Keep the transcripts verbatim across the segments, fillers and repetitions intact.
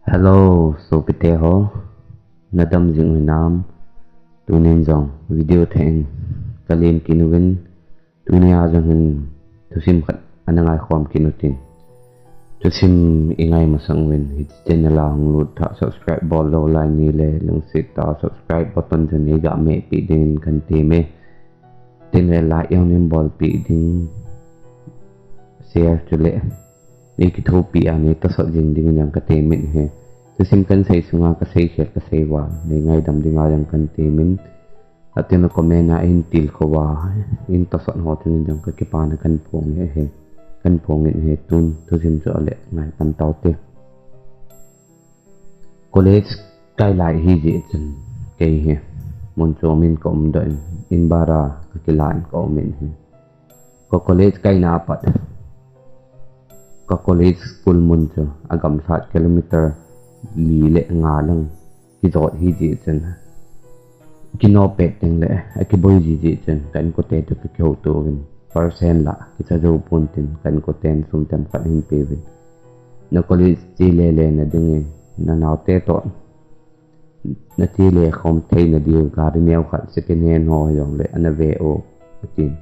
Hello, sopite ho. Nadam jing u hinam? Tunin jong video thah in kalem kit uvin, tunia jong hin thusim khat ana ngaikhom kit utin. Thusim ingai masang uvin, hiche channel a hung lut tah subscribe bol lou lai nile, lungset tah subscribe button chu neiga mehpeh dingin kan tem e. Tin le like jong neibolpeh ding, share chule neikithopi a neitosot jing dingin jong katem in ahi. Thusim kansei sunga kaseikhel kasei uva neingaidam dinga jong kan temin, atin le comment a hin tilkhou uva hin tosot ho chungin jong kakipana kan phong in ahi. Kan phong in ahi, tun thusim chu ale ngaipan taute. College kai lai hijeh chun kei hi mun chomin kaumdoh in, in bara kakilan kaumin ahi. Ka college kaina pat, ka college school mun chu agamlhat kilometer li le nga lang kijot hijeh chun, kino pet tengle akiboi jiji chun ka inkote toh kakihouto uvin, first hand la kicha jou pontin ka inkoten sum themkhat ahin peuvin, na college che lele na dingin, nanaote toh nachele khom theina diu gari neo khat second hand ho hijongle ana ve o, atin.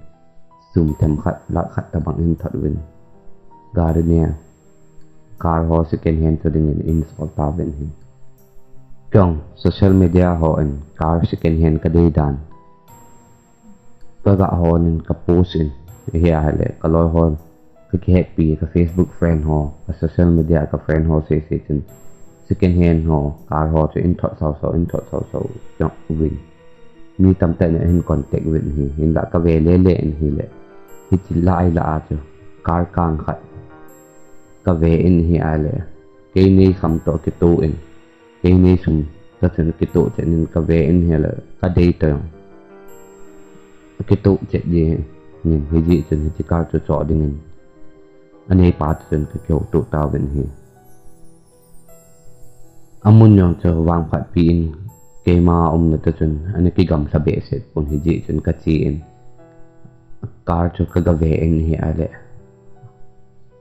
Sum themkhat lakh khat tobang ahin thot uvin, gari neo, car ho second hand chu dingin eihin sol tauvin ahi. Kei jong social media hon car second hand kadei dan kaga hon in, ka post in, ahileh kaloi ho, kakihetpi ka Facebook friend ho, ka social media ka friend ho sese chun second hand ho, car ho chu ahin thot sausau, ahin thot sausau jong uvin, mi tamtah in ahin contact uvin ahi. Hinlah kave lele in ahileh, hiche lai lah a chu car kang khat kave in ahileh, kei neikham toh kitoh in, kei neisum toh chun kitoh chet in kave in ahileh, kadei toh jong kitoh chet jengin, hijeh chun hiche car chu choh dingin aneipa toh chun kakihouto tauvin ahi. Amun jong chu vangphatpi in, keima umna toh chun ana kigamla behseh pon, hijeh chun kache in, car chu kagave in ahileh,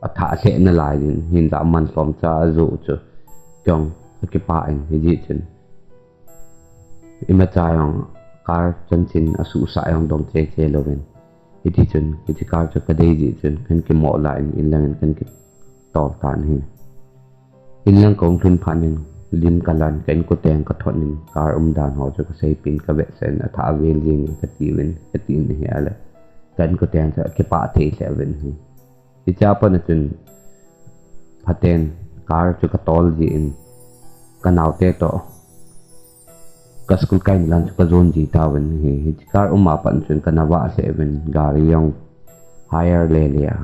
athah lheh nalai in, hinlah man lhomcha ajoh chu kei jong kakipah in, hijeh chun imacha jong car chanchin asuhsah jong dong cheche louvin, hitichun hiche car chu kadei jeh chun kan kimoh lai in, inlangin kan kitol tan ahi. Inlang kahung lhun phat in lim kalan, ka inkote jong kathot in, car umdan ho chu kaseipeh in, kavetsah in, athah avel jengin katiuvin, katin ahileh, ka inkote jong chu akipah thei lheh uvin ahi. Hichea pat a chun phaten car chu katol jin, kanaote toh ka school kaina lang chu kajon ji tauvin ahi. Hiche car um a pat chun kana vah lheh uvin, gari jong hire lele a,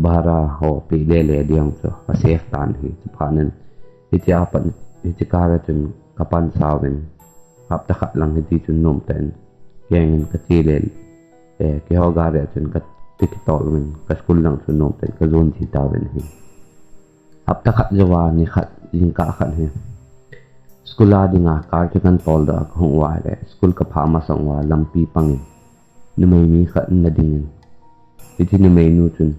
bhara ho pe lele ding chu ka save tan ahi. Chuphat in hichea pat, hiche car a chun kapansa uvin, hapta khat lang hitichun nomtah in kengin kache le, eh, keiho gari a chun kati kitol uvin, ka school lang chu nomtah in kajon ji tauvin ahi. Hapta khat jouva nikhat, jingkah khat hi school a dinga car chu kan toldoh a kahung uva ahileh, school kaphah masang uva lampi pangin numei mi khat ana dingin, hiche numeinu chun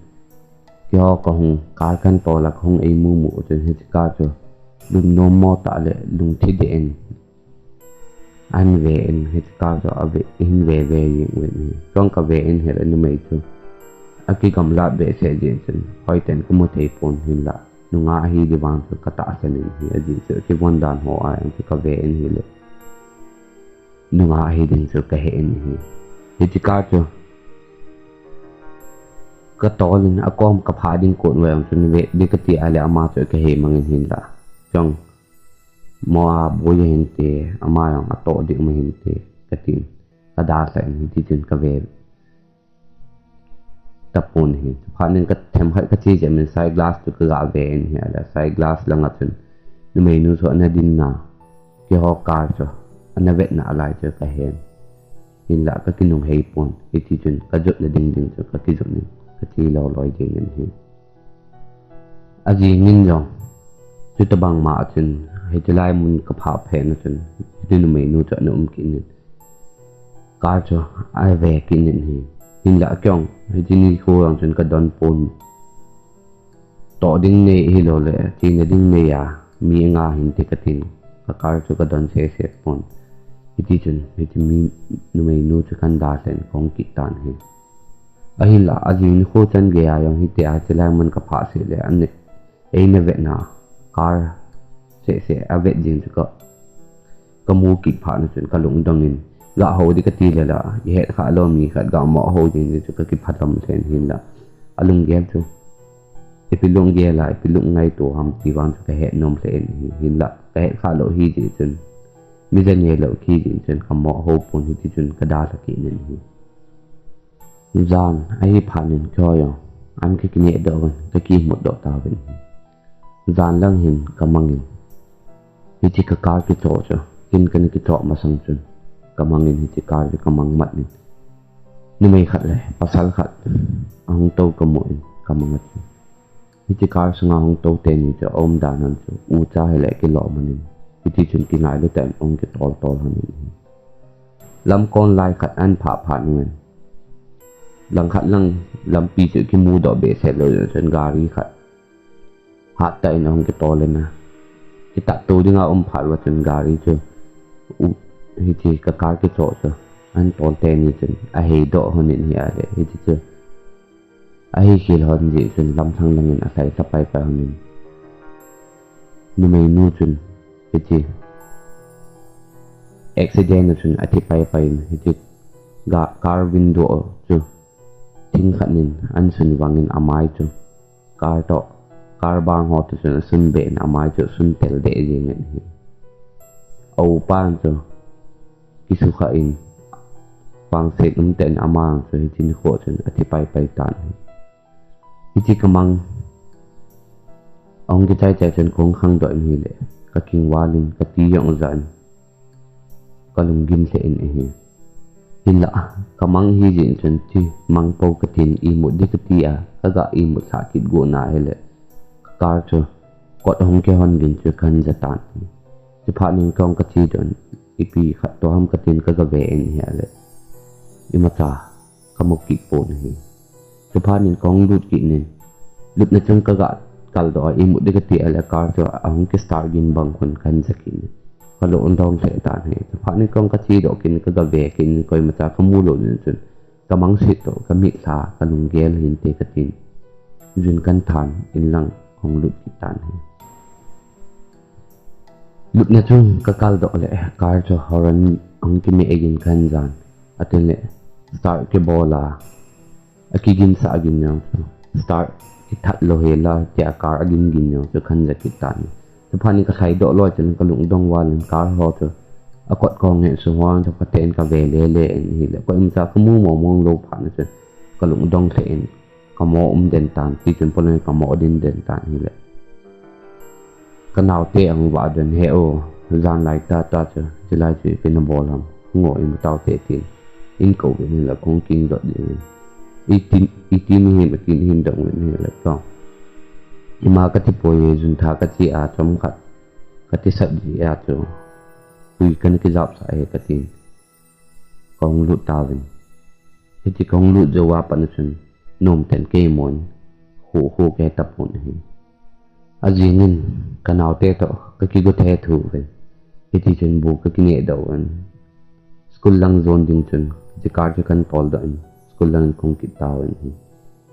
keiho kahung, car kan tol a kahung eimu mu chun hiche car chu lungnommo tah le lungthim deh in ahin ve in, hiche car chu ahin ve ve jeng uvin ahi. Chong kave in ahileh numei chu akigamlat behseh jeh chun hoitah in kamu thei pon, hinlah nungah ahi jeh vang chu katahsan in ahi, ajeh chu kivon dan ho a jong chu kave in ahileh nungah ahi ding chu kahe in ahi. Hiche car chu katol in akom kaphah ding kon uva jong chun ve ding kati ahileh ama chu kahe mangin, hinlah chong mo a boi ahinte, ama jong atoh ding um ahinte katin, kadalhan in hitichun kave tapon ahi. Chuphat in kathemkhat kache jep in side glass chu kaga ve in ahileh, side glass langa chun numeinu chu ana dinna, keiho car chu ana vetna lai chu kahen, hinlah kakinunghei pon, hitichun kajotna ding ding chu kakijot in kache loi loi jengin ahi. Ajingin jong chutobang ma chun hiche lai mun kaphah phat na chun hiche numeinu chu ana um kit in, car chu ave kit in ahi. Hinlah kei jong hiche nikho jong chun kadon pon, toh ding nei ahilouleh chena ding nei a mi nga hinte katin, ka car chu kadon sese pon. Hiti chun, hiti mi numeinu chu kahin dalhan kahung kit tan ahi. Ahinla, ajing nikho chan geiya jong hitia chulai mun kaphah seh le, an eina vetna car sese avet jing chu ka, kamu kit phat na chun kalung dongin, gah hou ding kati le la, ihet kha lou mi khat gah mo hou ding chu kakiphalam lheh in hinla, alunggel chu ipi lunggel a, ipi lungngaito ham ti vang chu kahet nom lheh in ahi. Hinla, kahet kha lou hijeh chun, mi jan neh lou hijeh chun kamo hou pon, hiti chun kadalha kit in ahi. Jan ahi phat in keiho jong an kakineh doh uvin, kakimut doh tauvin ahi. Jan lang hin kamangin, hiche ka car kichoh chu, kin kana kichoh masang chun, kamangin hiche car chu kamang mat in, numei khat le pasal khat ahung tou kamun kamang a chu, hiche car sunga hung tou teni chu aumdan ham chu ucha hile kilom lhonin, hiti chun kingailu tah in ahung kitol tol lhonin ahi. Lamkon lai khat ahin phah phat in, langkhat lang lampi chu kimudoh behseh lou chun gari khat hattah in ahung kitol in ahi. Kitatto dinga um phat uva chun gari chu, u, hiche ka car kichoh chu ahin tol teni chun aheidoh lhonin ahile, hiche chu ahei khel lhon jeh chun lamlhang langin alhai lha paipai lhonin, numeinu chun hiche accident a chun athi paipai in, hiche ga, car window chu thing khat in ahin sun vangin amai chu car toh, car bang ho toh chun asun beh in amai chu asun tel deh jengin ahi. A upan chu kisukha in, pangset umtah in ama jong chu hiche nikho chun athi paipai tan ahi. Hiche kamang ahung kichai chai chun kahung khangdoh in ahile, kakingval in kati jong ajan, kalunggim lheh in ahi. Hinla, kamang hijeh chun thi mang pou katin, imut ding kati a, kagah imut lhah kit got na hile, ka car chu kot ahung kihon gin chu kahin ja tan ahi. Chuphat in kahung kachedoh in, ipi khat toh ham katin kagave in ahile, imacha kamu kit pon ahi. Chuphat in kahung lut kit in, lutna chun kagah kaldoh a, imut ding kati ahile car chu ahung kistart gin bang khun kahin ja kit in, kalung dong lheh tan ahi. Chuphat in kahung kachedoh kit in, kagave kit in, koimacha kamu lou jeh chun, kamang set toh kamit lha, kalunggel hinte katin, jun kahin than in lang kahung lut kit tan ahi. Lutna chun kakaldoh le car chu horn ahung kimeh gin kahin jan, atin le start kibol a, akiginsah gin jong chu, start kithat lou hel a, tia car agin gin jong chu kahin ja kit tan ahi. Chuphat in kalhaidoh loi chun kalung dong val in car ho chu akot kahung he suhon chu katen kave lele in ahile, koimacha kamu mong mong lou phat na chun kalung dong lheh in, kamo um den tan, tichun poloi kamo din den tan ahile, kanaote ahung vah doh in, he o, jan lai tah tah chu, chulai chu ipi nabol ham, hung o imu taute tin, ahin kouvin ahile kahung kingdoh jengin, iti, iti nahim atin ahin dong uvin ahile, keiho, ima kati poi e, juntha kache a chomkhat katisat jeh a chu, tui kana kijapsah e katin, kahung lut tauvin. Hiti kahung lut jou a pat na chun, nomtah in keiman khu khu kahe tapon ahi. Ajing in kanaote toh kakigo thethu uvin, hiti chun bu kakineh doh uvin, school lang jon ding chun hiche car chu kahin toldoh in, school lang in kahung kit tauvin ahi.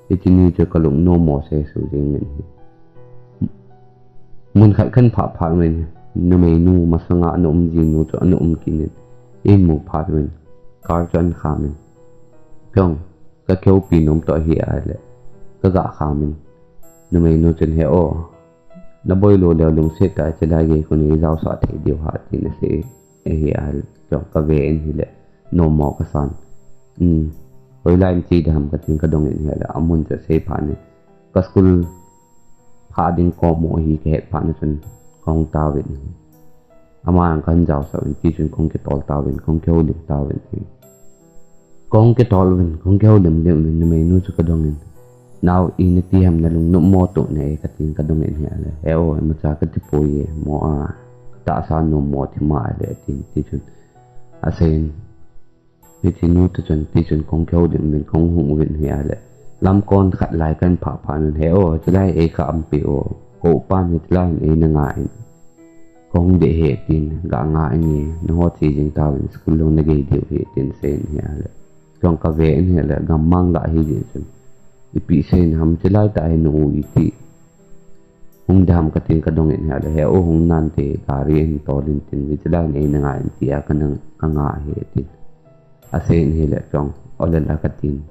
Hiche ni chu kalung nomo sesu jengin ahi. Mun khat kahin phah phat uvin, numeinu masanga ana um jing nu chu ana um kit in, eimu phat uvin, car chu ahin kham in, keiho, kakihoupi nom toh ahi ahile, kagah kham in, numeinu chun, he o, naboi lou leu lungset tah a chulai gei khun ijaosah thei diu ham, tin asei ahi ahile, keiho, kave in ahile, nomo kasan. Hoilai in che ding ham katin kadong in ahile, amun chu asei phat in, ka school phah ding kom u ahi kahet phat na chun, kahung tauvin ahi. Ama jong kahin jaosah uvin, tichun kahung kitol tauvin, kahung kihoulim tauvin ahi. Kahung kitol uvin, kahung kihoulim lim uvin, numeinu chu kadong in, nao, ina ti ham, nalung nopmo toh ne katin kadong in ahile, he o, imacha kati poi e, mo a, katahsa nommo thim ahile, atin, tichun asei in, hiche nu toh chun, tichun kahung kihoulim uvin, kahung hung uvin ahile, lamkon khat lai kahin phah phat in, he o, chulai eikha umpi o, ka upan hiche lai hin eina nga in, Kahung deh ahi tin, ga nga inge, nangho che jing tauvin, school jong nagei diu ahi tin, asei in ahile. Chong kave in ahile, gammang lah ahi jeh chun. Ipi asei na ham, chulai tah hi na u iti. Hung dam katin kadong in ahile, he u hung nante, gari in tol in tin, chulai in eina ngai in tia, kana, kanga ahi tin. Asei in ahile chong, ole la katin.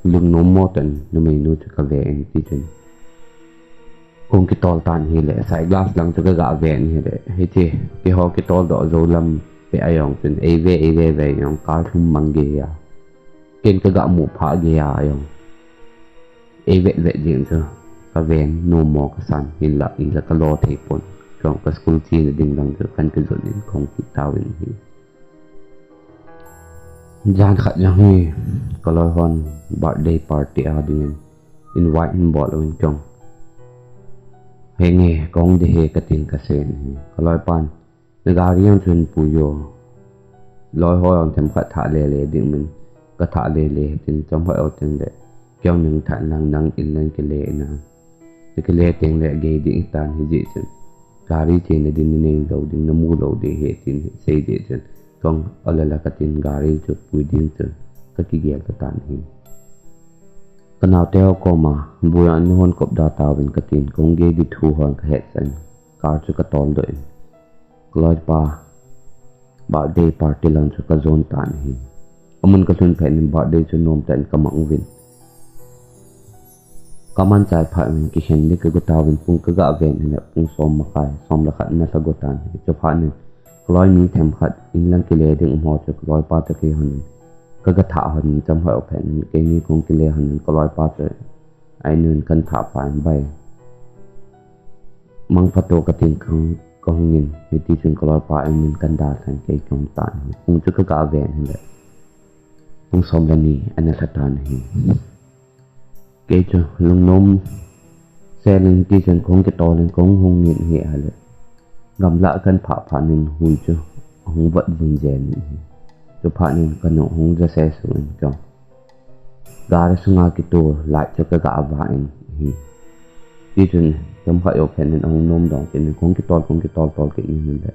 Lungnom mo tah in, numeinu chu kave in tichun. Kahung kitol tan ahile, side glass lang chu kaga ve in ahile. Hiche, keiho kitol doh jou lam peh a jong chun, eive, eive ve jong, car lhum mang geiya. Ken kaga mu pha geiya jong. Eivet vet jing chu, kaven, nom mo kasan, hinla, hinla kalo thei pon. Chong ka school chena ding lang chu, kana kijot in kahung kit tauvin ahi. Jan khat jong hi, kaloi hon birthday party a dingin invite ahin bol uvin chong. Henge, kahung ding ahi katin kasei in ahi. Kaloi pan, na gari jong chu hin pui o. Loi ho jong themkhat thah lele ding min, kathah lele tin chomkhat jou teng le. Kei jong nang thah lang nang in lang kile in a. Nakile teng le gei ding hitan hijeh chun. Gari chena ding nanei lou ding, namu lou ding ahi tin asei jeh chun. Chong ole la katin gari chu pui ding chun. Kakigel katan ahi. Kanaote ho koma, bu jong nahon kop da tauvin katin, kahung gei ding thu hon kahetsah in. Car chu katol doh in. Kaloipa, birthday party lang chu kajon tan ahi. Amun kalhun phat in birthday chu nomtah in kamang uvin. Kaman chai phat uvin kikhen ding kago tauvin pung kaga ven ahile pung som makai, som le khat ana lha go tan ahi. Chuphat in kaloi mi themkhat in lang kile ding um ho chu kaloipa toh kei hon in. Kaga thah hon in chomkhat jou phat in keini kahung kile hon in kaloipa chu a-in un kana thah pha in bai. Mangpha to katin kahung, kahung in, hitichun kaloipa a-in un kana dalhan kei kahung tan ahi. Pung chu kaga ven ahile. Pung som le ni ana lha tan ahi. Kei chu lungnom sel in hitichun kahung kitol in kahung hung in ahile. Gamlah kana phah phat in hui chu ahung vot vun jen in ahi. Chuphat in kanu hung ja sesu in chong. Gari sunga kitu light chu kaga va in ahi. Tichun, chomkhat jou phat in ahung nom dong kit in, kahung kitol, kahung kitol tol kit in ahile.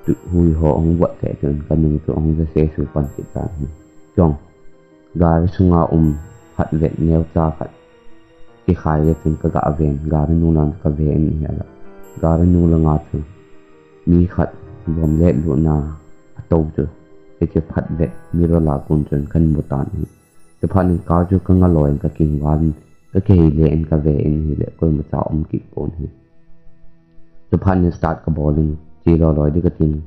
Tu hui ho ahung vot lheh chun, kanu chu ahung ja sesu pan kit tan ahi. Chong, gari sunga um phatvet neocha khat. Kikhai le chun kaga ven, gari nung lang kave in ahile. Gari nung langa chu mi khat vom le luna atou chu, hiche phatvet mirror la kon chun kana mu tan ahi. Chuphat in car chu kanga loi in kakingval in, kakihei le in kave in ahile, koimacha um kit pon ahi. Chuphat in start kabol in, che loi loi ding katin.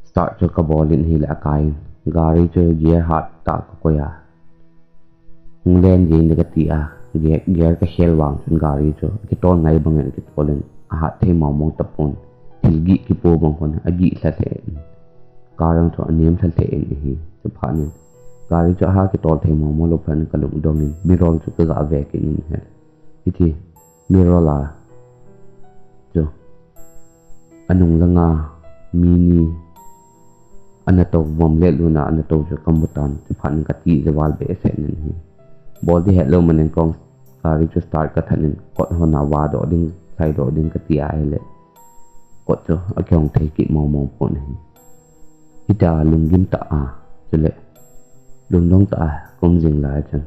Start chu kabol in ahile akai in. Gari chu gear hat tah kakoi a. Hung len jeng ding kati a. Gear, gear kakhel vang chun gari chu. Kitol ngai bang in kitol in. Ahat thei mong mong tapon. Thil gih kipo bang khun. Agih lha lheh in. Car jong chu anem lha lheh in ahi. Chuphat in. Gari chu aha kitol thei mong mong lou phat in kalung dong in. Mirror chu kaga ve kit in ahile. Hiti. Mirror la chu anung langa mi ni ana tou, vom le luna ana tou chu kamu tan, chuphat in kati javal behseh in ahi. Bol ding hetlou man in kong gari chu start kathat in kot hon a vadoh ding, lhaidoh ding kati ahile. Kot chu akihong thei kit mong mong pon ahi. Hitia lunggim tah a, chule lungdong tah a kaum jing lai chun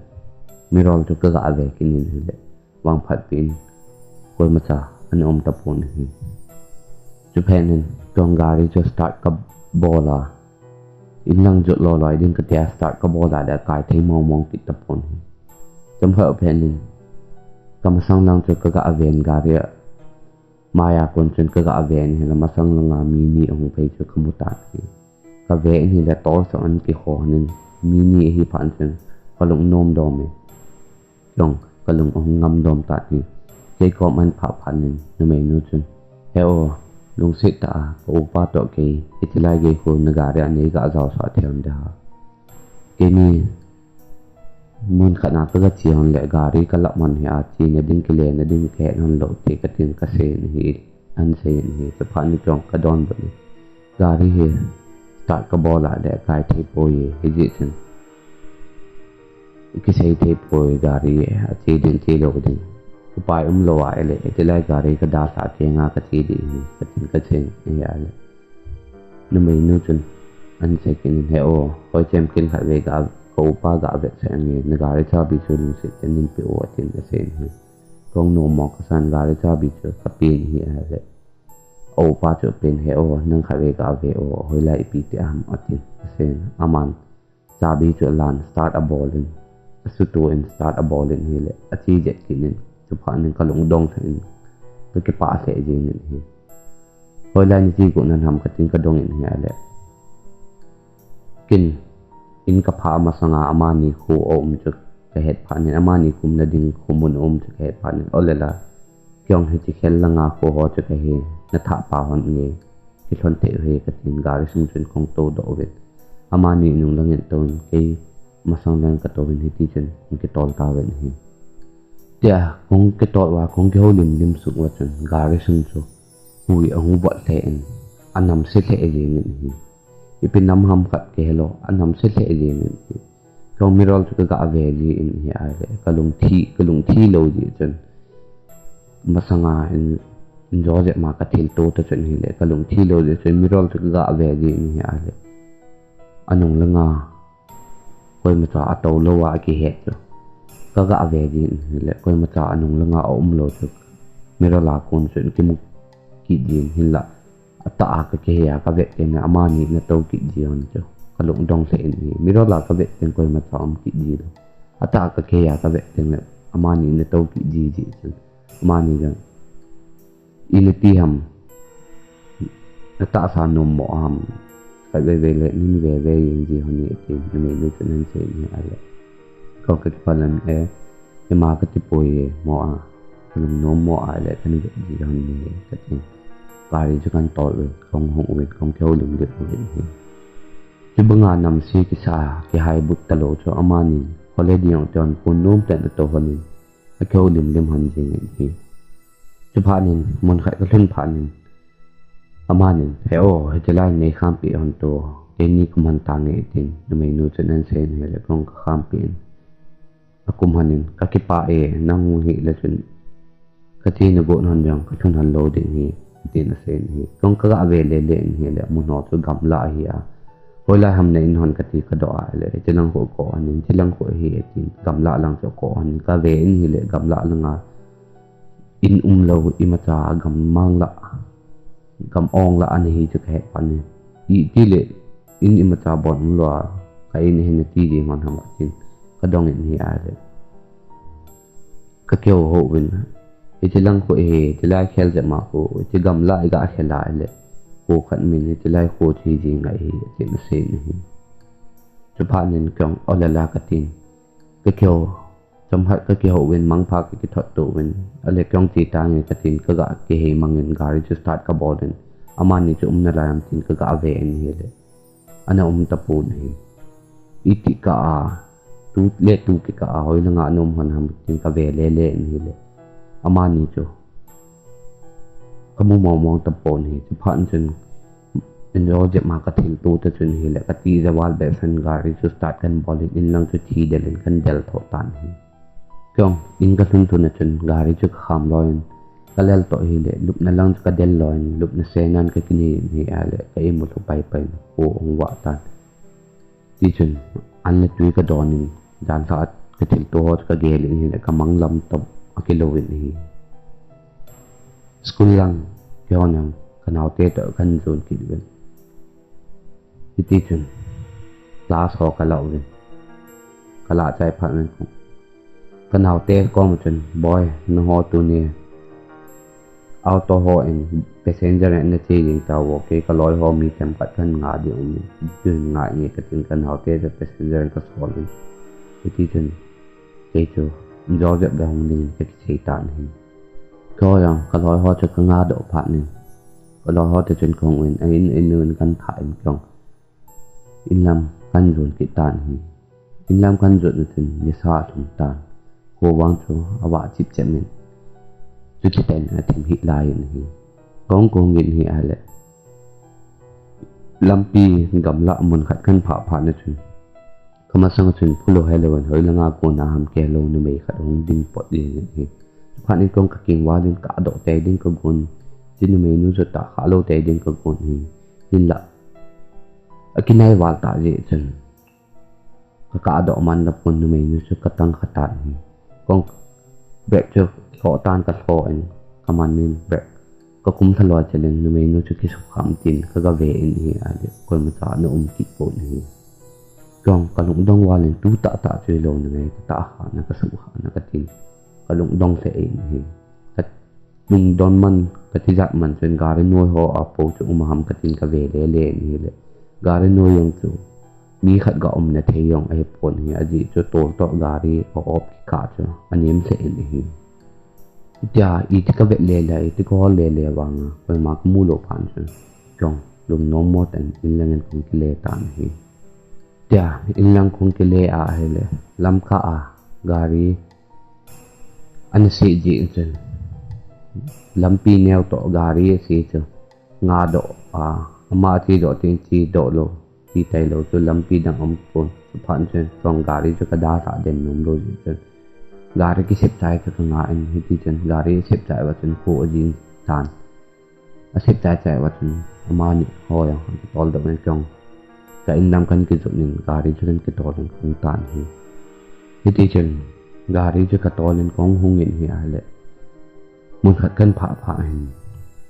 mirror chu kaga ve kit in ahile. Vangphat pen koimacha ana um tapon ahi. Chuphat in chong gari chu start kabol a, in lang jot loi loi ding katia start kabol a le akai thei mong mong kit tapon ahi. Chomkhat jou phat in kamasang lang chu kaga ven gari a. Maiya kon chun kaga ven ahile masang langa mi ni ahung phei chu kamu tan ahi. Kave in ahile tolsang ana kihon in mi ni ahi phat chun kalung nom dom in. Chong kalung ahung ngam dom tan ahi. Kei kom ana phah phat in numeinu chun, he o, lungset tah a, ka upa toh kei, hitilai gei khu na gari a neiga jaosah thei un ding ham. Keini mun khat na kaga che hon le gari kalap hon hi a, chena ding kilena ding kahet hon lou te katin kasei in ahi, ana sei in ahi, chuphat in chong kadonbut in. Gari hi start kabol a le akai thei poi, hijeh chun kisei thei poi gari ache ding che lou ding. Pai umlou a ahile, "Hitilai gari kadalha kei nga kati ding ahi," katin kachen ahi ahile, numeinu chun ahin sei kit in, "He o, hoi chem kin khat ve, ka upa ga vetsah inge, na gari chabi chu lungset tah in neipe o," atin asei in ahi. Kahung nom mo kasan, gari chabi chu kapen ahi ahile, a upa chu apen, "He o, nang khat ve ga ve o, hoilai ipi ti ham," atin asei in. Aman chabi chu alan start abol in, asuto in start abol in ahile, ache jet kit in, chuphat in kalung dong lheh in, kakipah lheh jeng in ahi. "Hoilai nache got nan ham," katin kadong in ahi ahile, kin in kaphah masanga amani kho aum chu kahet phat in, amani khum nading khomun aum chu kahet phat in, "Ole la, kei jong hiche khel langa kho ho chu kahi, nathahpa hon nge kilhon thei u ahi," katin gari sung chun kahung toudoh uvin, amani nung langin atouvin, kei masang lang katouvin, hiti chun kahung kitol tauvin ahi. Tia kahung kitol uva, kahung kihoulim lim sung uva chun gari sung chu hui ahung vot lheh in, anamse lheh jeng in ahi. Ipi nam ham khat kihelou, anamse lheh jeng in ahi. Kahung mirror chu kaga ve jin ahi ahile, kalungthim, kalungthim lou jeh chun, masanga in, in jo jep ma kathilto tah chun ahile, kalungthim lou jeh chun mirror chu kaga ve jin ahi ahile, anung langa koimacha atoulou a akihet chu kaga ve jin ahile, koimacha anung langa aumlou chu mirror a kon chun kimu kit jin, hinla atah a kakihei a kavet teng le amani ana tou kit ji hon chu kalung dong lheh in ahi. Mirror a kavet teng koimacha um kit jilou, atah a kakihei a kavet teng le amani ana tou kit ji jeh chun, amani jong, "Ina ti ham, natahsa nom mo ham, khatvei vei le nin veve jeng ji hon e," atin numeinu chun ahin sei in ahi ahile, kahung kakipah in, "E, ima kati poi e, mo a, kalung nom mo ahile kana vet ji hon e," katin, gari chu kahin tol uvin, kahung hung uvin, kahung kihoulim lim uvin ahi. Chubanga namse kisa, kihaibut talou chu amanin holiday jong tion kon nom tah in atou hon in, akihoulim lim hon jeng in ahi. Chuphat in mun khat kalhun phat in, amanin, "He o, hitilai nei khampi hon to, keini kum hon tange," atin numeinu chun ahin sei in ahile, kahung kakhampi in, akum hon in, "Kakipah e, nang hile chun, kache nagot hon jong kalhun hon lou ding ahi," atin asei in ahi. Kahung kaga ve lele in ahile, mun ho chu gamlah ahi a, "Hoilai ham na in hon," kati kadoh a ahile, "Hiche lang khu akoh hon in, hiche lang khu ahi," atin gamlah lang chu akoh hon in, kave in ahile, gamlah langa in umlou, imacha gam mang lah, gam ong lah ana hi chu kahet pan in, "Itile in imacha bon umlou a, ka in ahi nati ding hon ham," atin kadong in ahi ahile, kakihou hou uvin, "Hiche lang khu ahi, hitilai khel jep ma khu, hiche gamlah iga khel a ahile, kho khat min hitilai kho chu hi jing ahi," atin asei in ahi. Chuphat in kahung, "Ole la," katin, kakihou, chomkhat kakihou uvin, mangpha kakithot to uvin, "Ale, kahung che tange," katin kaga kihei mang in gari chu start kabol in, amani chu um nalai ham tin kaga ve in ahile, ana um tapon ahi. Iti kah a, tu le tu kikah a, hoilanga ana um hon ham tin kave lele in ahile, amani chu kamu mong mong tapon ahi. Chuphat in chun in jo jep ma kathilto tah chun ahile, kati javal behseh in gari chu start kahin bol in, in lang chu thi del in kahin del tho tan ahi. Kahung in kalhun lhun a chun gari chu kakham loi in, kalel toh ahile, lupna lang chu kadel loi in, lupna sena in kakinei in ahi ahile, ka imu lhu pai pai in kho ahung vah tan. Tichun an le tui kadon in, janlhah a kathilto ho chu kagel in ahile, kamang lam toh akilou in ahi. School lang kihon in, kanaote toh kahin jon kit uvin. Hitichun class ho kalah uvin, kalah chai phat in kanaote koma chun, "Boi, nangho tuni auto ho in passenger in nache jing tauvo, kei kaloi ho mi themkhat kahin nga ding um in, tuhin ngai inge," katin kanaote chu passenger in kasol in. Hitichun kei chu in jo jep le hung ding in kakisei tan ahi. Keiho jong kaloi ho chu kanga doh phat in, kaloi ho toh chun kahung in, a in, in, in kahin thah in kahung in lam kahin jon kit tan ahi. In lam kahin jot na chun nisa alhung tan, kho vang chu avah chip chep in, chuti tah in athim hih lai in ahi. Kahung kahung in ahi ahile, lampi gamlah mun khat kahin phah phat na chun, kamasang a chun phulou helou in, hoilanga kona ham kihelou numei khat ahung ding pot jeng in ahi. Phat in kong ka kingval in ka doh tei ding ka gon. Hiche numeinu chu tah kha lou tei ding ka gon hi. Hinlah akinai val ta jeh chun ka ka doh man na pon numeinu chu ka tang kha tan hi. Kong brake chu lho tan ka lho in ka man in brake ka kum lha loi chel in numeinu chu kisukha um tin ka ga ve in hi ahile koima cha ana um kit pon hi. Kong ka lungdong val in tu tah tah chu hilou na ngai ka tah kha na ka sukha na ka tin ka lungdong lheh in hi. Ka lungdon man ka tijat man chun gari noi ho a po chu um a ham ka tin ka ve le le in hile. Gari noi jong chu mi khat ga um na thei jong ahi pon hi ajeh chu tol toh gari a op kikah chu anem lheh in hi. Hitia iti ka vet le le iti ka hol le le vang a koima ka mu lou phat chun kong lungnom mo tan in lang in kong kile tan hi. Tia in lang kong kile a ahile lamkah a gari ana se jeh chun lampi neo toh gari ase chu nga doh a ama che doh tin che doh lou che tai lou chu lampi dang um pon chuphat chun kong gari chu ka dalha den nom lou jeh chun gari kisep chai chu ka nga in hiti chun gari sep chai uva chun kho ajing tan. Asep chai chai uva chun amani ho jong akitol doh in kong ka in lam kan kijot in gari chu kan kitol in kong tan hi. Hiti chun gari chu ka tol in kong hung in hi ahile mun khat kan phah phah hin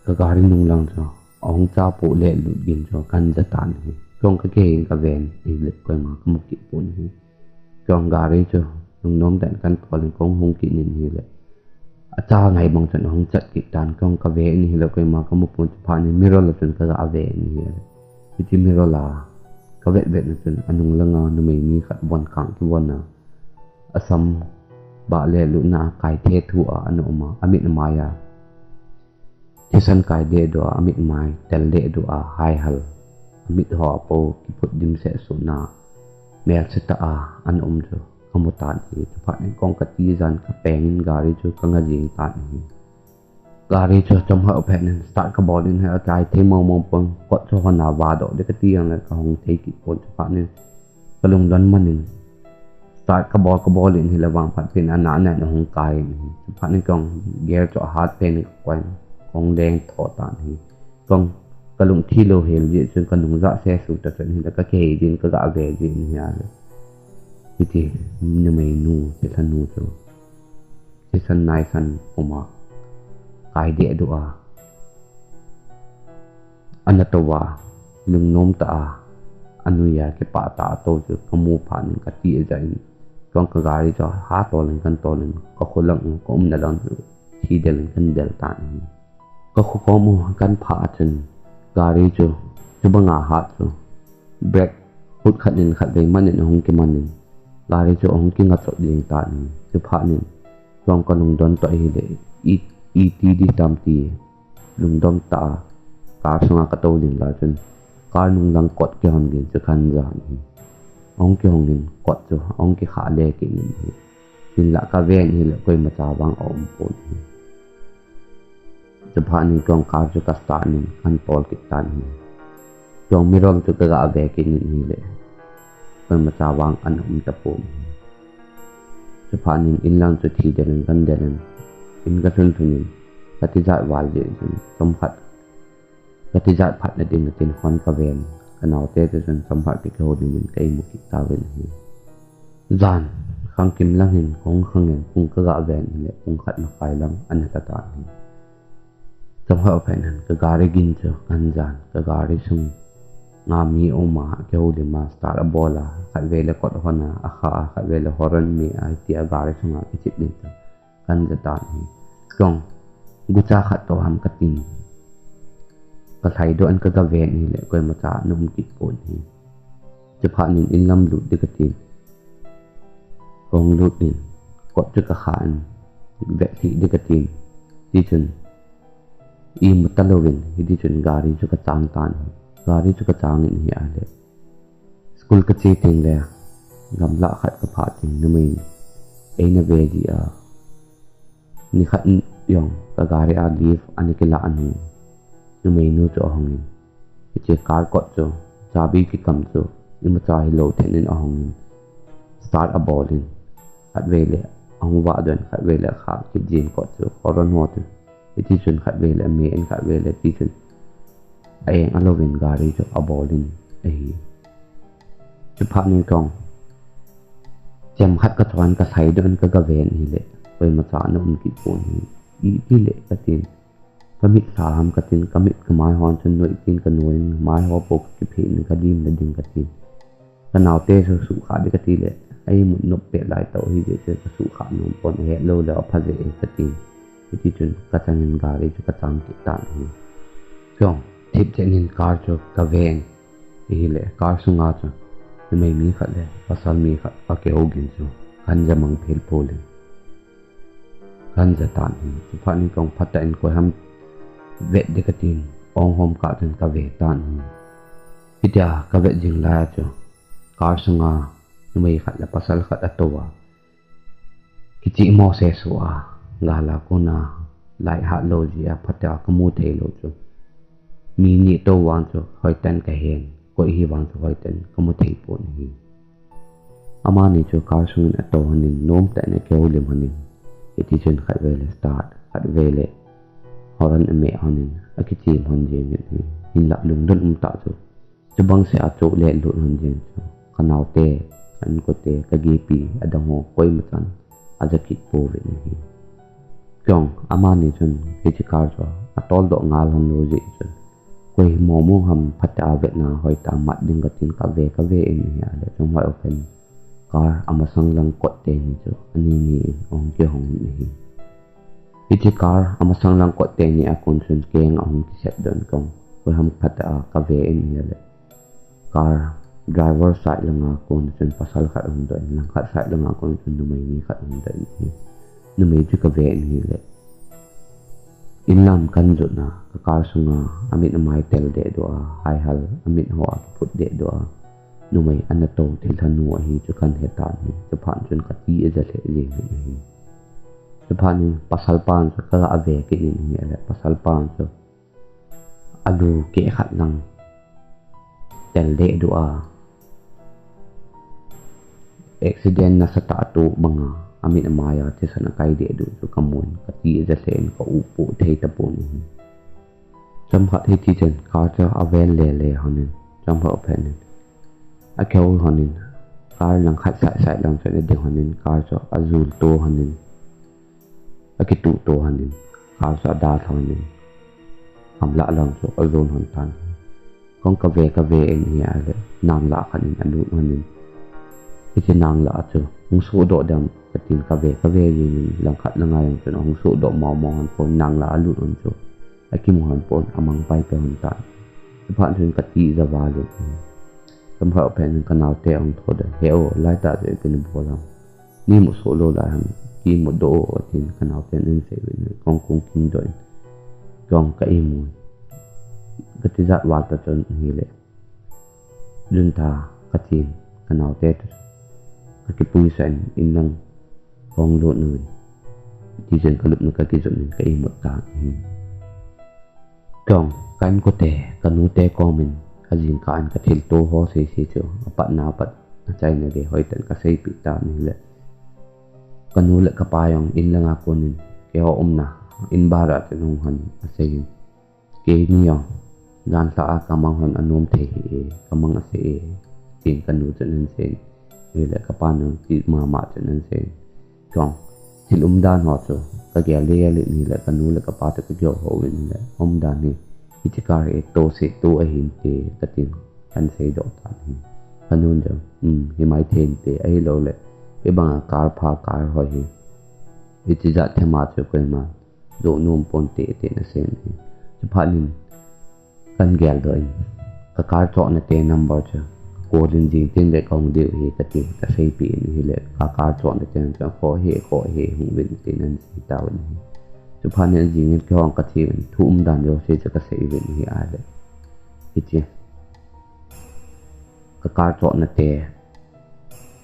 ka gari nung lang chu ahung cha po le lut gin chu kan ja tan hi. Kong ka kihei in ka ven hile koima ka mu kit pon hi. Kong gari chu lungnom tah in kan tol in kong hung kit in hile acha ngai bang chun ahung chat kit tan kong ka ve in hile koima ka mu pon chuphat in mirror a chun ka ga ve in hile. Hiche mirror a ka vet vet na chun anung lang a numei mi khat von khang kivon a asam bah le lutna a kai the thu a ana um a amit amai a thisan kai deh doh a amit mai tel deh doh a hai hal amit ho a po kiphut dimset suna mel se tah a ana um chu ka mu tan hi. Chuphat in kong ka ti jan ka peng in gari chu ka nga jing tan hi. Gari chu chomkhat phat in start ka bol in hi achai thei mong mong pon kot chu hon a va doh ding ka ti jong le ka hung thei kit pon chuphat in ka lungdon man in start ka bol ka bol in hile vang phat pin ana ana in ahung kai in hi. Chuphat in kong gear chu ahat pen in ka koi in kong leng tho tan hi. Kong ka lung thi lou hel jeh chun ka nung ja se su ta chun hile ka kihei din ka ga ve din hi ahile. Hiti numeinu thilha nu chu thisan naisan puma kai deh doh a ana tou a lungnom tah a anui a kipah tah a tou chu ka mu phat in ka ti aja in kong ka gari chu ha tol in kan tol in ka kho lang ka umna lang chu thi del in kan del tan hi. Ka kho kom u kan phah a chun gari chu chubang a hat chu brake hut khat in khat vei man in ahung kiman in gari chu ahung kinga chot jing tan hi. Chuphat in kong ka lungdon toh hile iti di tam ti lungdon tah a car sunga ka tou ding lai chun car nung lang kot kihon gin chu kan jan hi. Ahung kihong in kot chu ahung kikha le kit in hi. Hinlah ka ven hile koima cha vang aum pon hi. Chuphat in kong car chu ka start in kan tol kit tan hi. Kong mirror chu ka ga ve kit in hile koima cha vang ana um ta pon hi. Chuphat in in lang chu thi del in kan del in in ka lhun lhun in ka tijat val jeh chun chomkhat ka tijat phat na ding atin hon ka ven ka naote te chun chomkhat kihoulim in ka imu kit tauvin hi. Jan khang kim lang hin kong khang in kong ka ga ven hile kong khat makai lang ana ta tan hi. Chomkhat phat in ka gari gin chu kan jan ka gari sunga mi um a kihoulim a start abol a khat vei le kot hon a akha a khat vei le horn me a tia gari sunga kichip din chu kan ja tan hi. Kong gucha khat toh ham ka tin ka lhai doh in ka ga ven hile koima cha ana um kit pon hi. Chuphat in in lam lut ding ka tin kong lut in kot chu ka kha in vet lhih ding ka tin ti chun imu ta louvin hiti chun gari chu ka chang tan hi. Gari chu ka chang in hi ahile school ka che teng le gamlah khat ka phah teng numei in eina ve ji a nikhat jong ka gari a lift ana kila a nu numeinu chu ahung in hiche car kot chu chabi kikam chu imacha hilou then in ahung in start abol in khat vei le ahung vah doh in khatvei le akha kit jin kot chu horn ho chu. Hiti chun khatvei le ame in khatvei le ti chun a-eng alouvin gari chu abol in ahi. Chuphat in kong chemkhat kachoh in kalhai doh in kagave in ahile koima cha ana um kit pon ahi. Iti le katin. Kamit sa ham katin, kamit kamai hon chun noi tin kanoi in, mai ho po kakiphe in kadim le ding katin. Kanaote chu suhkhah ding kati le, a-imut nop pet lai tah ahi jeh chun kasuhkhah nom pon, ahet lou le apha jeh e katin. Hiti chun kachang in gari chu kacham kit tan ahi. Kong, thip chen in car chu kave in ahile, car sunga chu numei mi khat le pasal mi khat akihou gin chu kahin ja mang phel pon le. Kahin ja tan ahi. Chuphat in kong phatah in koi ham vet ding katin, ong hom kah chun kave tan ahi. Hitia kavet jing lai a chu car sunga numei khat le pasal khat atou a, kicheh mo se so a, gal a kona lai hat lou jeh a phatah a kamu thei lou chu mi ni tou vang chu hoitah in kahen, koi hi vang chu hoitah in kamu thei pon ahi. Amani chu car sungin atou lhonin, nomtah in akihoulim lhonin, hiti chun khatvei le start, khatvei le horn ame lhonin, akichem lhon jengin ahi. Hinlah lungdon umtah chu, chubang seh a choh le lut lhon jeng chu kanaote, ka-inkote, kagepi adang ho koima chan aja kit pouvin ahi. Kong, amani chun hiche car chu atoldoh ngal lhon lou jeh chun, koi hi momo ham phatah a vetna hoitah a mat ding katin kave kave in ahile, chomkhat a phat in car amasang lang kot teni chu ani ni in ahung kihong in ahi. Hiche car amasang lang kot teni a kon chun keng ahung kisep doh in kong, koi ham phatah a kave in ahile, car driver side langa kon chun pasal khat ahung doh in, langkhat side langa kon chun numei mi khat ahung doh in ahi. Numei chu kave in ahile, inlam kahin jot na, ka car sunga amit amai tel dehduh a, haihal amit ho akiphut dehduh a, numei ana tou thilha nu ahi chu kahin hetan ahi. Chuphat chun kati aja lheh jengin ahi. Chuphat in pasal pan chu kaga ve kit in ahile, pasal pan chu alu keh khat lang tel dehduh a, accident nasatah a atoh banga amit amai a thisan akai dehduh chu kamun, kati aja lheh in ka-up poh thei tapon ahi. Chomkhat hiti chun car chu avel lele lhonin, chomkhat a phat in akihou lhonin, car langkhat side side lang chun ading lhonin, car chu ajul to lhonin, akituh to lhonin, car chu adalha lhonin, gamlah lang chu ajon lhon tan. Kong kave kave in ahile, nanglah khat in alut lhonin, hiche nanglah chu hung sohdoh dem katin kave kave jengin, langkhat langa jong chun ahung sohdoh momo lhon pon, nanglah alut lhon chu akimu lhon pon, amang paipai lhon tan. Chuphat chun kati aja val in, chomkhat a phat in kanaote ahung thoudoh in, he o, laitah chu ipi nabol ham, ni musoh lou lai ham, kimudoh o, atin kanaoten ahinsei uvin, kong kong kingdoh in, kong ka-imun, katijat val tah chun ahile, junta kachen, kanaote toh kakipuisah in, inlang kahung lut uvin, hiti chun kalupna kakijot in ka-imut tan ahi. Kong, ka-inkote, kanute komin, ajingkah in kathilto ho sese chu apatna apat, achaina gei hoitah in kaseipeh tan ahile, kanu le kapa jong inlanga konin, keiho umna in bar a chun ahung lhon in aseiyin, keini jong janlhah a kamang lhon anom thei hih e, kamang ase e, tin kanu chun ahin seiyin ahile, kapan jong ti mama chun ahin seiyin, kong, thil umdan ho chu kagel le gel in ahile, kanu le kapa toh kagel ho uvin ahile, umdan hi hiche car hi tohse toh ahinte katin kahin seidoh tan ahi. Kanun jong, um, himaithei inte, ahiloule hibanga car pha car hoi hi hiche jat thema chu koiman jou nom ponte, tin aseiyin ahi. Chuphat in kahin geldoh in, ka car chohnate number chu call in, jing tengle kahung diu ahi katin kaseipeh in ahile, ka car chohnate chu khoh hih khoh hih hung uvin tin ahin sei tauvin ahi. Chuphat in ajing in keihon kathiuvin, thu umdan jouse chu kasei uvin ahi. Ahile hiche ka car chohnate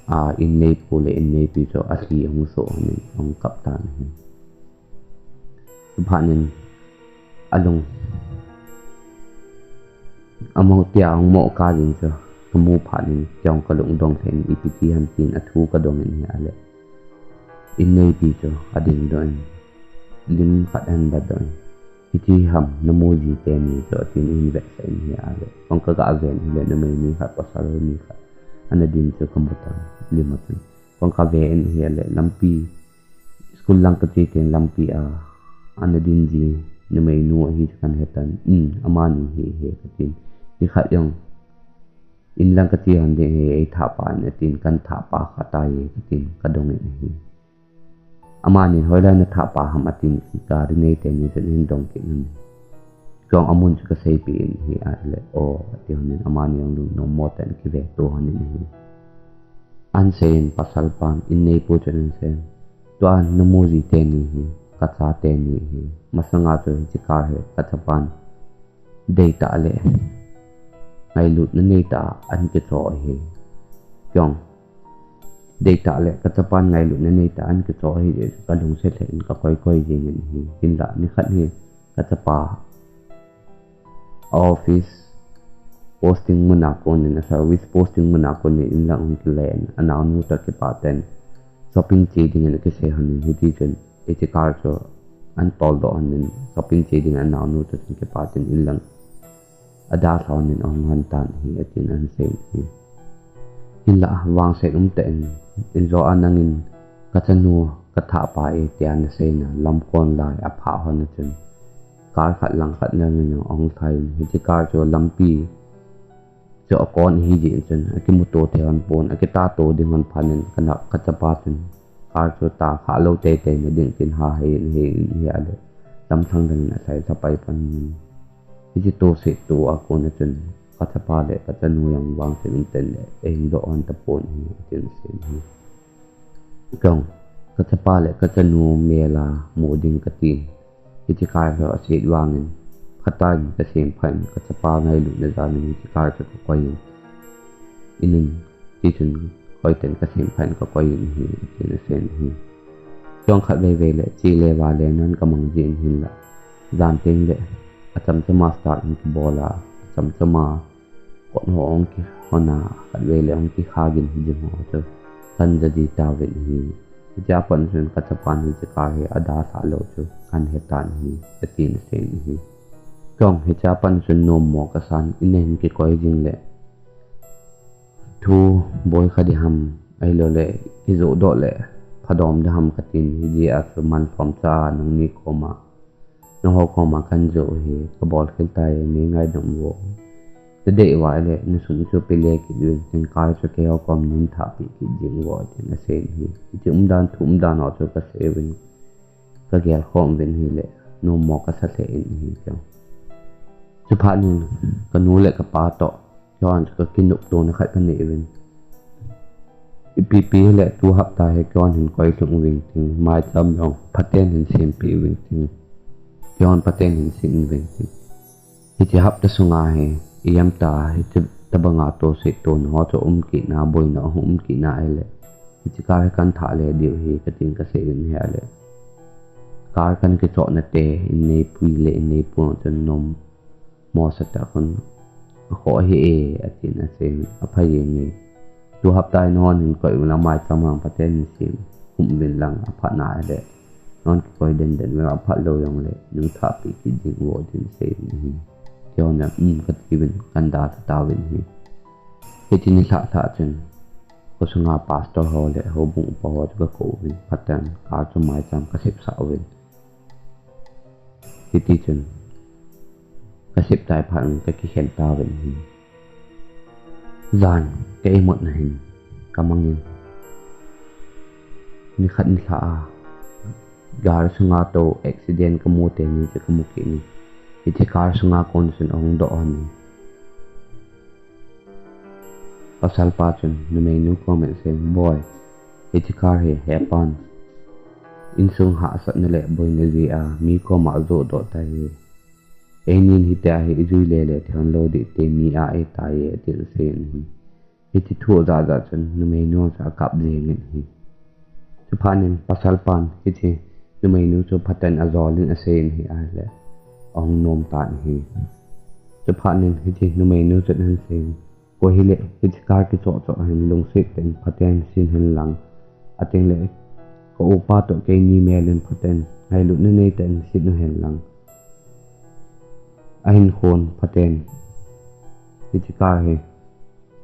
a inneipu le inneipi chu alhi ahung soh lhonin ahung kap tan ahi. Chuphat in alung, amaho tia ahung mo kah jing chu kamu phat in, keiho kalung dong lheh in, ipi ti ham tin athu kadong in ahile, in neipi chu ading doh in, lim khat ahin bat doh in, "Hiti ham namu ji teni chu?" atin, "Ihin vetsah in," ahi ale, "Kong kaga ven hile numei ni khat, pasal ni khat ana din chu kamu tan, lim a chun. Kong kave in," ahi ale, "Lampi, school lang kache teng lampi a ana din ji numeinu ahi chu kahin he tan." "Um, amani hi ahi," katin. "Nikhat jong in lang kache hon ding ahi, eithahpa in," atin, "Kahin thahpa khat ahi," katin, kadong in ahi. Amanin, "Hoilai nathahpa ham?" atin, gari nei teni chun ahin dong kit in ahi. Kong amun chu kaseipeh in ahi ale, "O," ati lhonin amani jong lungnom mo tah in akive to lhonin ahi. Ahin seiyin, pasalpan, in neipu chun ahin seiyin, "Tua namu ji teni hi kacha teni ahi. Masanga chu hiche car hi kachapan deitah le ngailutna neitah a ahin kichoh ahi. Kong deitah le kachapan ngailutna neitah a ahin kichoh ahi jeh chun kalungset lheh in kakoi koi jeng in ahi. Hinlah nikhat hi kachapa a office posting mun a kon in, a service posting mun a kon in, in lang ahung kile in, anaonu toh kipah tah in shopping che dingin akisei lhonin, hiti chun hiche car chu ahin toldoh lhonin, shopping che dingin anaonu toh chun kipah tah in in lang adalha lhonin ahung lhon tan ahi," atin ahin sei in ahi. Hinlah vangset umtah in, "In jo a nangin kachanu kathahpa e," tia nasei na lamkon lai aphah lhon a chun, car khat lang khat lang in ahung lhai in, hiche car chu lampi chu akon ahi jeh in chun akimuto thei lhon pon, akitato ding lhon phat in kana, kachapa chun car chu ta khah lou teitei na ding tin ha hei in, hei in ahi ale, lamsang dang in alhai lha pai pan in, hiche toset to a kon a chun kachapa le kachanu jong vangset umtah in le ahin doh lhon tapon ahi, atin asei in ahi. Kong, kachapa le kachanu mel a mu ding katin, hiche car hi aset vangin, phatah in kasem phat in, kachapa ngailutna jal in hiche car chu kakoi in, in in, tichun koi tah in kasem phat in kakoi in ahi, atin asei in ahi. Kong, khatvei vei le che le vale nan kamang jin, hinlah jan teng le achamcham a start in kibol a, achamcham a kot ho ahung kihon a, khatvei le ahung kikha gin jing ho chu kahin ja ji tauvin ahi. Hichea pat chun kachapan hiche car hi adalha lou chu kahin he tan ahi, atin asei in ahi. Kong, hichea pat chun nommo kasan, in ahin kikoi jing le thu boi kha ding ham, ahilou le kijoh doh le phadom ding ham katin, hijeh a chu man lhom cha a nangni koma, nangho koma kahin jou ahi, kabol khel tai, nei ngaidam uvo. Nadei uva ahile nasum chu pele kit uvin, tin car chu keiho kom nahin thahpeh kit jing uvo, tin asei in ahi. Hiche umdan, thu umdan ho chu kasei uvin, kagelkhom uvin ahile, nommo kasa lheh in ahi keiho. Chuphat in kanu le kapa toh, keiho chu kakinoptona khat kanei uvin. Ipi pi hile tu hapta hi keiho hin koi lhung uving tin, maicham jong phaten hin sempeh uving tin, keiho phaten hin sim uving tin. Hiche hapta sunga hi, ijemtia hiche tobanga toset tona ho chu um kit na, boina hung um kit na ahile, hiche car hi kahin thah le diu ahi, katin kasei uvin ahile, car kahin kichohna te, in neipi le in neipu chun nom mosatah khun, "Akhoh ahi e," atin asei in, "Aphai jenge. Tu hapta in nangho hin koi uvin lang, maicham jong phaten hin sem khum uvin lang, aphatna ahile nangho kikoi den den uvin, aphat lou jongle nangin thahpeh kit jing uvo," tin asei in ahi. Keiho jong, "Um," kati uvin, kahin dalha tauvin ahi. Hiche nilhah lhah chun, khosunga pastor ho le houbung upa ho chu kakou uvin, phaten car chu maicham kasepsah uvin. Hitichun, kasep tai phat in kakikhen tauvin ahi. Jan ka imutna hin kamangin, nikhat nilhah a gari sunga tou accident kamu teni chu kamu kit in, hiche car sunga kon chun ahung doh lhon in. Pasalpa chun numeinu koma asei in, "Boi, hiche car hi hepan, insung hahsatna le boina jeh a mi koma ajoh doh tai. Einin hitia hi ijui lele thei lou ding te mi a eitai e," tin asei in ahi. Hiche thu ajah jah chun numeinu chu akap jeng in ahi. Chuphat in pasalpan hiche numeinu chu phaten ajol in asei in ahi, ahile ahung nom tan ahi. Chuphat in hiche numeinu chun ahin sei in, "Koi hile hiche car kichoh choh hin lungset tah in phaten sin hen lang, atengle Ka upa toh keini mel in phaten, ngailutna neitah in sit u hen lang. Ahinkhon phaten, hiche car hi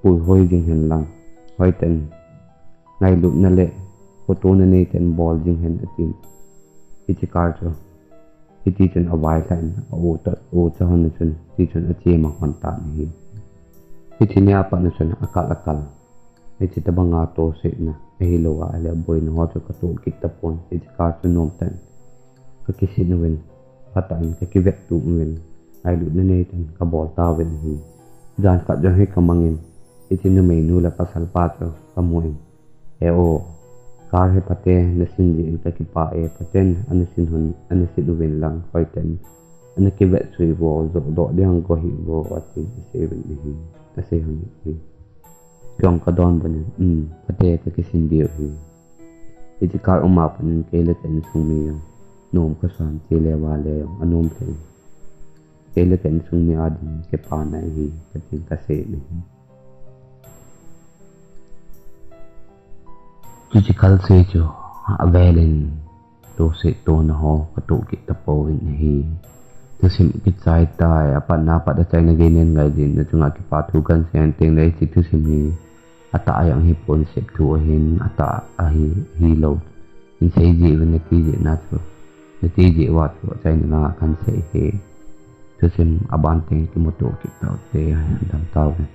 puihoi jing hen lang, hoitah in ngailutna le khotona neitah in bol jing hen, atin. Hiche car chu hiti chun availhah in, a u toh, ucha hon chun, ti chun ache mang hon tan ahi. Hiche nia pat na chun akal akal. Hiche tobanga tosetna, ahilouva ahile boina ho chu katoh kit tapon, hiche car chu nomtah in kakisin uvin, phatah in kakivet tup uvin, ngailutna neitah in kabol tauvin ahi. Jan khat jong hi kamangin, hiche numeinu le pasalpa chu kamun, "He o, car hi phaten nasin jeh in kakipah e, phaten ana sin hon, ana sin uvin lang, hoitah in ana kivet sui vo, joh doh ding hung go hih vo," atin asei uvin ahi, asei hon ahi. Kei jong kadonbut in, "Um, phaten kakisin diu ahi." Hiche car um a pat in kei le ka insung mi jong nom kasan, chule vale jong anom lheh in, kei le ka insung mi a ding kipana ahi, katin kasei in ahi. Hiche kalse chu avel in tosetona ho katoh kit tapouvin ahi. Thusim kichai tai, apatna pat achaina gei nei ngai jin, nachunga kipa thu kahin sei teng le hiche thusim hi atah a jong hipon, sep thu ahin, atah ahi, hilou in sei jeh uvin, nati jeh na chu, nati jeh uva chu achaina langa kahin sei ahi. Thusim aban teng kimuto kit taute, damtauve.